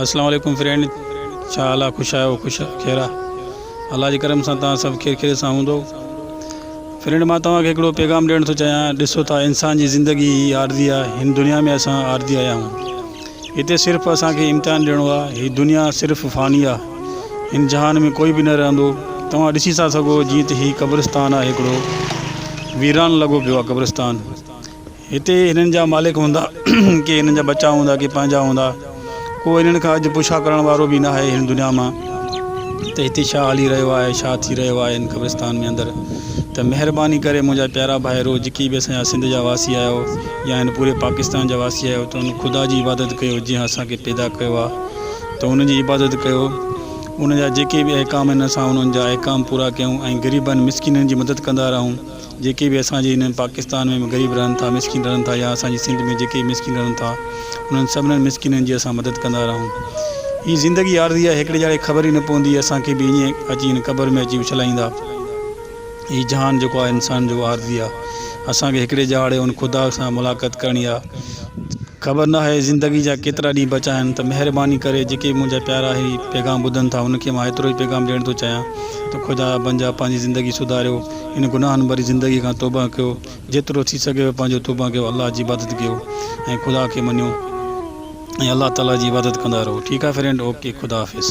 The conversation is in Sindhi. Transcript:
اسلام عليڪم فرينڊ ڇا حال آ خوش آهيو خوش خير آ الله جي ڪرم سان توهان سڀ خير خير سان هوندو فرينڊ مان توهان کي هڪڙو پيغام ڏيڻ ٿو چاهيان ڏسو ٿا انسان جي زندگي هي عارضي آ هن دنيا ۾ اسان عارضي آيا آهيون هتي صرف اسان کي امتحان ڏيڻو آ هي دنيا صرف فاني آ هن جهان ۾ ڪوئي به نه رهندو توهان ڏسي ٿا سگهو جيئن ته هي قبرستان آ هڪڙو ويران لڳو پيو آ قبرستان هتي هنن جا مالڪ هوندا، ڪي هنن جا ٻچا هوندا، ڪي پنهنجا هوندا. ڪو هنن کان اڄ پڇا ڪرڻ وارو به ناهي هن دنيا مان ته هتي ڇا هلي رهيو آهي، ڇا ٿي رهيو آهي هن قبرستان ۾ اندر. ته مهرباني ڪري منهنجا پيارا ڀائرو جيڪي به اسان جا سنڌ جا واسي آهيو يا هن پوري پاڪستان جا واسي آهيو ته ان خدا جي عبادت ڪيو جنهن اسان کي پيدا ڪيو آهي ته ان جي عبادت ڪيو ان جا جيڪي به احڪام آهن اسان انهن جا احڪام پورا ڪيون ۽ غريبن مسڪينن جي مدد ڪندا رهون. جيڪي به اسان جي هن پاڪستان ۾ غريب رهن ٿا مسڪين رهن ٿا يا اسان جي سنڌ ۾ جيڪي به مسڪين رهن ٿا انهن سڀنن مسڪينن جي اسان مدد ڪندا رهون هي زندگي عارضي آهي هڪڙي ڄاڙي خبر ئي نه پوندي اسان کي به ائين اچي هن قبر ۾ اچي اڇلائيندا هي جهان جيڪو آهي انسان جو عارضي آهي اسان کي هڪڙي ڄاڙي ان خدا سان ملاقات ڪرڻي آهي خبر نه آهي زندگي جا ڪيترا ڏينهن بچا آهن ته مهرباني ڪري جيڪي به منهنجا پيارا هي پيغام ٻڌن ٿا انهن کي مان ايترو ئي پيغام ڏيڻ ٿو چاهيان ته خدا جا بندا پنهنجي زندگي سڌاريو ان گناهن ڀري زندگي کان توبه ڪيو جيترو ٿي سگهيو پنهنجو توبه ڪيو الله جي عبادت ڪيو ۽ خدا کي مڃو ۽ الله تعالي جي عبادت ڪندا رهو ٺيڪ آهي فرينڊ اوڪي خدا حافظ.